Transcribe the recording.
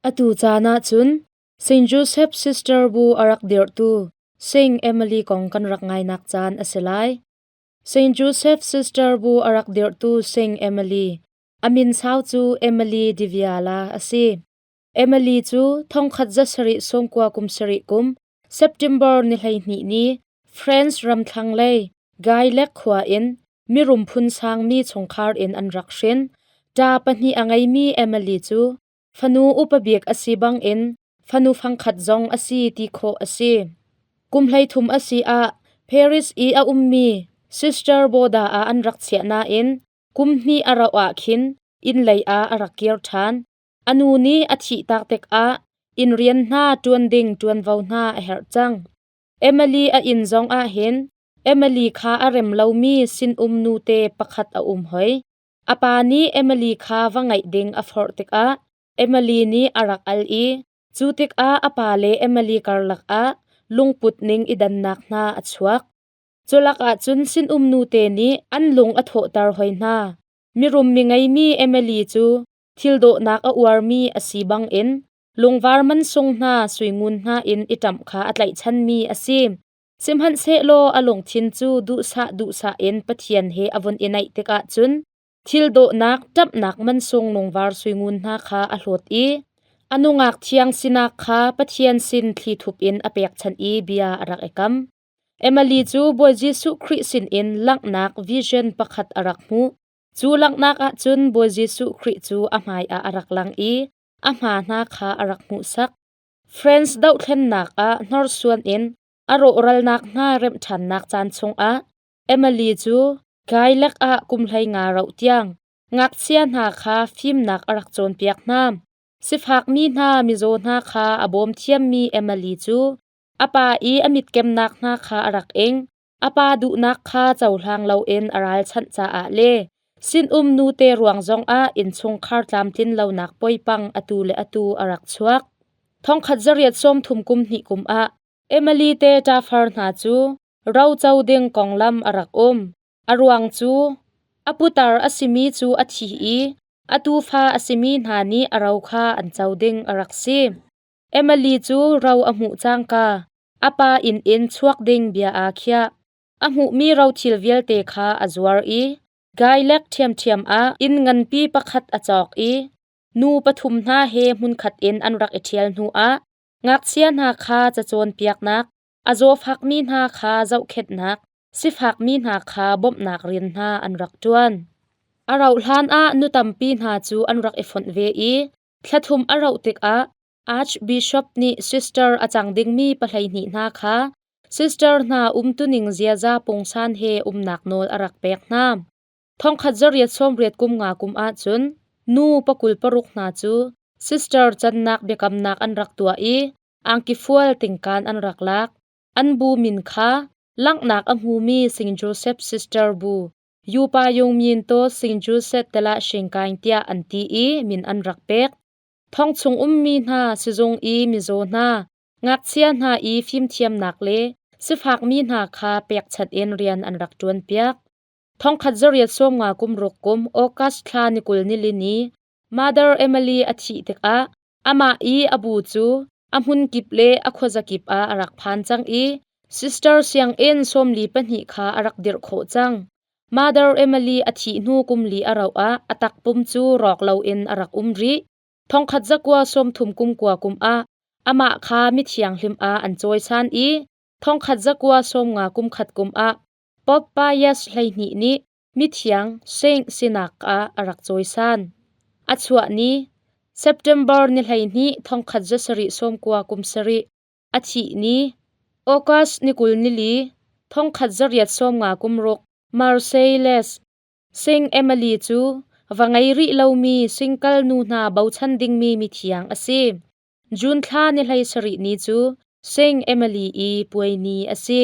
Atu caan ahcun Saint Joseph Sister bu a rak dirhtu Saint Emily kong kan rak ngainak caan a si lai. Saint Joseph Sister bu a rak dirhtu Saint Emily, a min sau cu Emily de Viala a si. Emily cu thongkhat zasarih sawmkua kum sarih kum September ni 12 ni France ram thlanglei Gailek khua in mirum phun sangmi chungkhar in an rak hrin. Ṭa pahnih a ngeimi Emily cu fanu upa bik a si bangin fanu fangkhat zong a si ti khawh a si. Kum 13 a si ah Paris i a ummi Sister Boda ah an rak chiah nain kum hnih a rauh ah khin inn lei ah a rak kir ṭhan. A nu nih a thihtak tikah inn rian hna ṭuan ding ṭuanvo hna a herh cang. Emily a inn zong ah hin Emily kha a rem lomi sinum nute pakhat a um hoi. A pa nih Emily kha va ngeih ding a forh tikah Emily nih a rak al i cu tikah a pa le Emily karlak ah lungput ning i dannak hna a chuak. Culak ah cun sinum nute nih an lung a thawhter hoi hna. Mirum mi ngeimi Emily cu thil dawhnak a uarmi a si bangin lungvar mansung hna suingun hna in i ṭamh kha a tlaihchanmi a si. Sihmanhsehlaw a lungthin cu duhsah duhsah in Pathian he a vun i naih tikah cun thil dawhnak ṭamhnak mansung lungvar suingun hna kha a hlawt i a nungak thiang sinak kha Pathian sin thlithup in a pekchanh i bia a rak i kam. Emily cu Bawi Jesuh Khrih sinin langhnak vision pakhat a rak hmuh. Cu langhnak ah cun Bawi Jesuh Khrih cu a hmaiah a rak lang i a hma hna kha a rak hmuhsak. France dohthlennak ah hnorsuan in a rawhralnak hna remh ṭhannak caan chungah Emily cu Gailek ah kum 15 rauh tiang ngakchia hna kha fimnak a rak cawnpiak hna. Sifakmi hna mizaw hna kha a bawm thiammi Emily cu a pa i a mitkemnak hna kha a rak ing. A pa duhnak kha cohlang loin a ralchanh caah le sinum nute ruang zongah innchungkhar tlamtlin lonak poipang atu le atu a rak chuak. Thongkhat zariat sawmthum kum hnih kum ah Emily te ṭafar hna cu roco ding konglam a rak um. A ruang cu a putar a simi cu a thi i a tufa a simi hna nih a ro kha an co ding a rak si. Emily cu ro a hmuh cangka A pa inn in chuak ding bia aa khiah. A hmuhmi rothil vialte kha a zuar i Gailek ṭhiamṭhiam ah inn nganpi pakhat a cawk i nu pathum hna he hmunkhat in an rak i ṭhial hnuah ngakchia hna kha cacawnpiaknak, a zawfakmi hna kha zohkhenhnak, sifakmi hna kha bawmhnak rian hna an rak ṭuan. A rauhhlan ah nu tampi hna cu an rak i fonh ve i thla thum a rauh tikah Archbishop nih sister a cang dingmi pahleihnih hna kha sister hna umtuning ziaza pungsan he umnak nawl a rak pek hna. Thongkhat zariat sawmriat kum nga kum ahcun nu 26 hna cu sister cannak biakamnak an rak tuah i angki fual tingkan an rak lak. An bu min kha langhnak a hmumi St. Joseph Sister Bu Yupa Yung Myin To St. Joseph Tela Shingkaing tiah an ti i min an rak pek. Thong chung ummi hna sizung i mizaw hna, ngakchia hna i fimthiamnak le sifakmi hna kha pekchanh in rian an rak ṭuanpiak. Thongkhat zariat sawmnga kum ruk kum August thla ni 20 nili ni Mother Emily a thih tikah amah i a bu cu a hmun kip le a khuazakip ah a rak phan cang i Sister sianginn 42 kha a rak dirh khawh cang. Mother Emily a thih hnu kum li a rauh ah a takpum cu rawk loin a rak um rih. Thongkhat zakua sawmthum kum kua kum ah amah kha mithianghlim ah an cawisan i thongkhat zakua sawmnga kum khat kum ah Pope Pius 12 nih mithiang saint sinak ah a rak cawisan. A chuah ni September ni 12 thongkhat zasarih sawmkua kum sarih A thih ni August ni 22, thongkhat zariat sawmnga kum ruk Marseilles Sing Emily cu va ngei rih lomi singkal nu hna bochan dingmi mithiang a si. June thla ni 17 ni cu Sing Emily i puai ni a si.